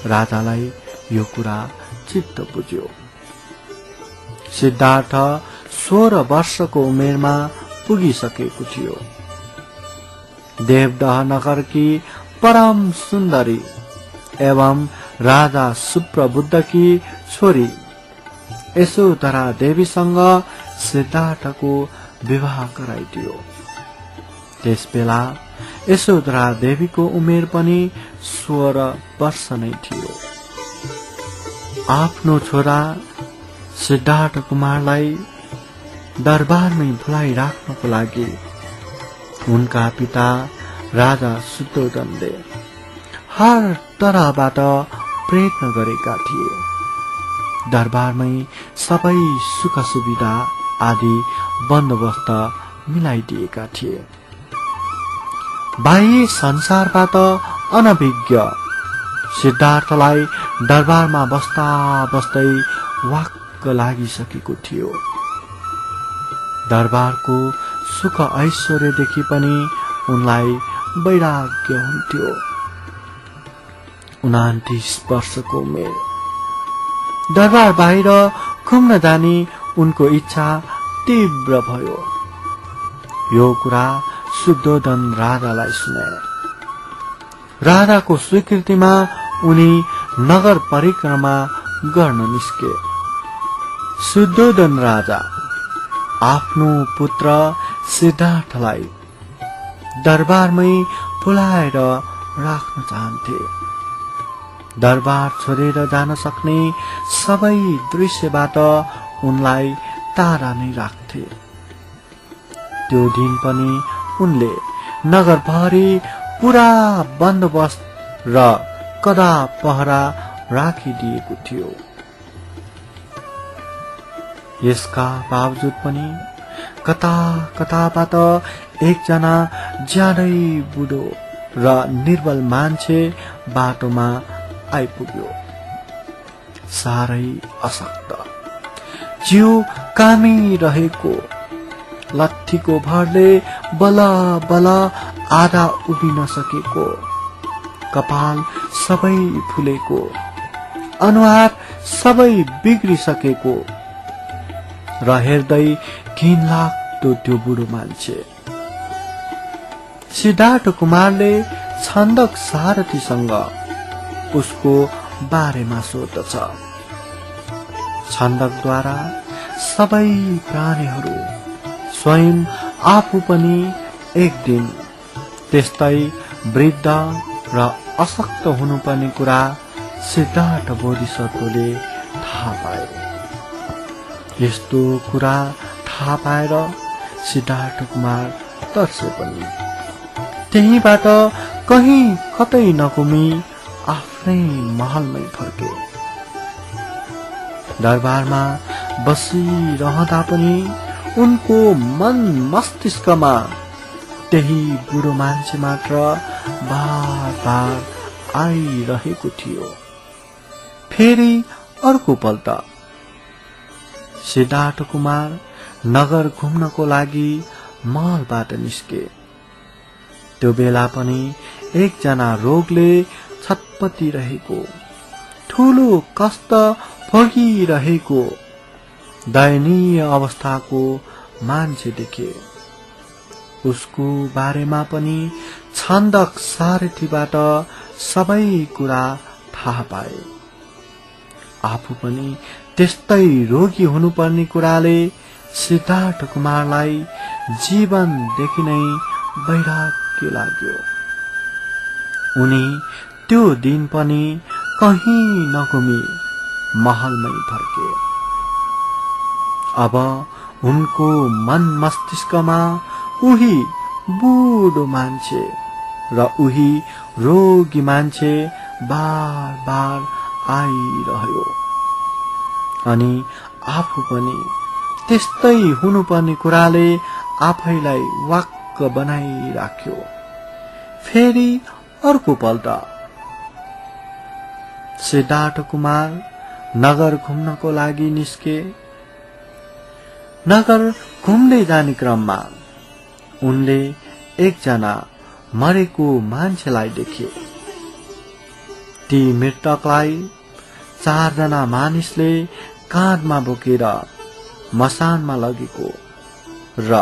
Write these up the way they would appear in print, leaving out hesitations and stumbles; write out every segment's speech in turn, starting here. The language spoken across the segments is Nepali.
राजालाई यो कुरा चित्त बुझ्यो। सिद्धार्थ 16 वर्षको उमेरमा पुगिसकेको थियो। देवदह नगरकी परम सुन्दरी एवं राजा सुप्रबुद्धकी छोरी यशोधरा देवीसँग सिद्धार्थको विवाह गराइदियो। त्यसबेला यशोधरा देवीको उमेर पनि 16 वर्ष नै थियो। आफ्नो छोरा सिद्धार्थ कुमारलाई दरबारमै भुलाइराख्नको लागि उनका पिता राजा शुद्धोधनले हर तरहबाट प्रयत्न गरेका थिए। दरबारमै सबै सुख सुविधा आदि बन्दोबस्त मिलाइदिएका थिए। बाह्य संसारबाट अनभिज्ञ सिद्धार्थलाई दरबारमा बस्दा बस्दै वाक्क लागिसकेको थियो। दरबारको सुख ऐश्वर्यदेखि पनि उनलाई वैराग्य हुन्थ्यो। 29 वर्षको उमेर। दरबार बाहिर घुम्न जाने उनको इच्छा तीव्र भयो। यो कुरा शुद्धोधन राजालाई सुनाए। राजाको स्वीकृतिमा उनी नगर परिक्रमा गर्न निस्के। शुद्धोधन राजा आफ्नो पुत्र सिद्धार्थलाई दरबारमै बोलाएर राख्न चाहन्थे। दरबार छोडेर जान सक्ने सबै दृश्यबाट उनलाई टाढा नै राख्थे। त्यो दिन पनि उनले नगरभरि पूरा बन्दोबस्त र कड़ा पहरा राखिदिएको थियो। यसका बावजुद पनि कता कताबाट एकजना ज्यादै बुढो र निर्बल मान्छे बाटोमा आइपुग्यो। साह्रै अशक्त, जिउ कामिरहेको, लट्ठीको भरले बल बल आधा उभिन सकेको, कपाल सबै फुलेको, अनुहार सबै बिग्रिसकेको र हेर्दै घिनलाग्दो त्यो बुढो मान्छे। सिद्धार्थ कुमारले छन्दक सारथीसँग उसको बारेमा सोध्दछ। छन्दकद्वारा सबै प्राणीहरू स्वयं आफू पनि एक दिन त्यस्तै वृद्ध र अशक्त हुनुपर्ने कुरा सिद्धार्थ बोधिसत्वले थाहा पाए। यस्तो कुरा थाहा पाएर सिद्धार्थ कुमार तर्से पनि त्यहीबाट कहीं कतै नघुमी आफ्नै महलमै फर्के। दरबारमा बसिरहँदा पनि उनको मन मस्तिष्कमा त्यही बुढो मान्छे मात्र बार बार आइरहेको थियो। फेरि अर्को पल्ट सिद्धार्थ कुमार नगर घुम्नको लागि महलबाट निस्के। त्यो बेला पनि एकजना रोगले छटपटिरहेको, ठूलो कष्ट भोगिरहेको, दयनीय अवस्थाको मान्छे देखे। उसको बारेमा पनि छन्दक सारथीबाट सबै कुरा थाहा पाए। आफू पनि त्यस्तै रोगी हुनुपर्ने कुराले सिद्धार्थ कुमारलाई जीवनदेखि नै वैराग्य लाग्यो। उनी त्यो दिन पनि कहीं नघुमी महलमै फर्के। अब उनको मन मस्तिष्कमा उही बुढो मान्छे र उही रोगी मान्छे बार बार आइरह्यो। अनि आफू पनि त्यस्तै हुनुपर्ने कुराले आफैलाई वाक्क बनाइराख्यो। फेरि अर्को पल्ट सिद्धार्थ कुमार नगर घुम्नको लागि निस्के। नगर घुम्दै जाने क्रममा उनले एकजना मरेको मान्छेलाई देखे। ती मृतकलाई 4 जना मानिसले काँधमा बोकेर मसानमा लगेको र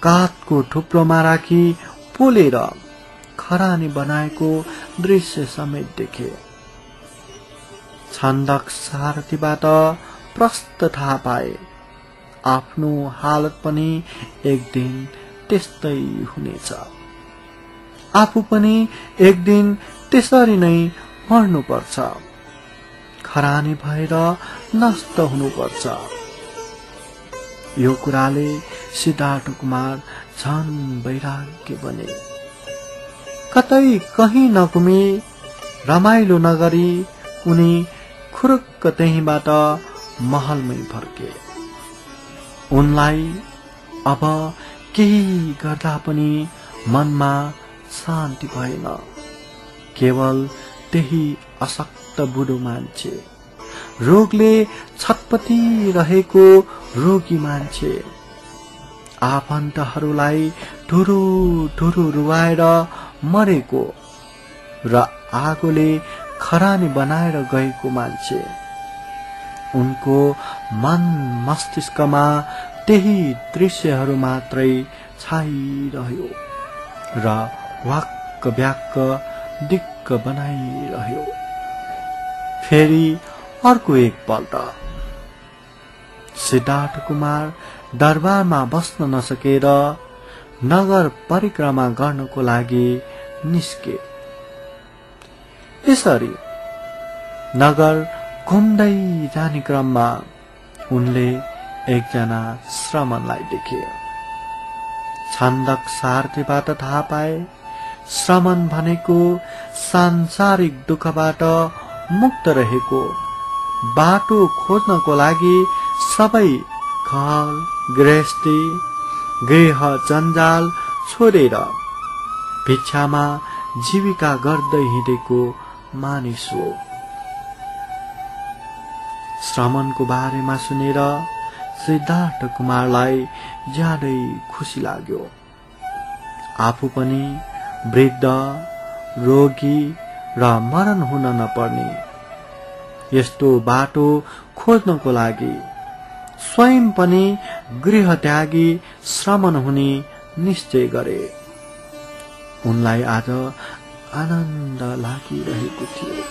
काठको थुप्रोमा राखी पोलेर खरानी बनाएको दृश्य समेत देखे। छन्दक सारथीबाट प्रष्ट थाहा पाए आफ्नो हालत पनि एक दिन त्यस्तै हुनेछ। आफू पनि एक दिन त्यसरी नै मर्नुपर्छ, खरानी भएर नष्ट हुनुपर्छ। यो कुराले सिद्धार्थ कुमार झन वैराग्य बने। कतै कहीं नघुमी रमाइलो नगरी उनी खुरुक्क त्यहीबाट महलमै फर्के। उनलाई अब केही गर्दा पनि मनमा शान्ति भएन। केवल त्यही अशक्त बुढो मान्छे, रोगले छटपटी रहेको रोगी मान्छे, आफन्तहरूलाई ठुरू ठुरू रुवाएर मरेको र आगोले खरानी बनाएर गएको मान्छे। उनको मन मस्तिष्कमा त्यही दृश्यहरू मात्रै छाइरह्यो र वाक्क ब्याक्क दिक्क बनाइरह्यो। फेरि अर्को एकपल्ट सिद्धार्थ कुमार दरबारमा बस्न नसकेर नगर परिक्रमा गर्नको लागि निस्के। यसरी नगर घुम्दै जाने क्रममा उनले एकजना श्रमणलाई देखे। छन्दक सारथीबाट थाहा पाए श्रमण भनेको सांसारिक दुःखबाट मुक्त रहेको, बाटो खोज्नको लागि सबै घर गृहस्थी गृह जन्जाल छोडेर भिक्षामा जीविका गर्दै हिँडेको मानिस हो। श्रमणको बारेमा सुनेर सिद्धार्थ कुमारलाई ज्यादै खुसी लाग्यो। आफू पनि वृद्ध, रोगी र मरण हुन नपर्ने यस्तो बाटो खोज्नको लागि स्वयं पनि गृह त्यागी श्रमण हुने निश्चय गरे। उनलाई आज आनन्द लागिरहेको थियो।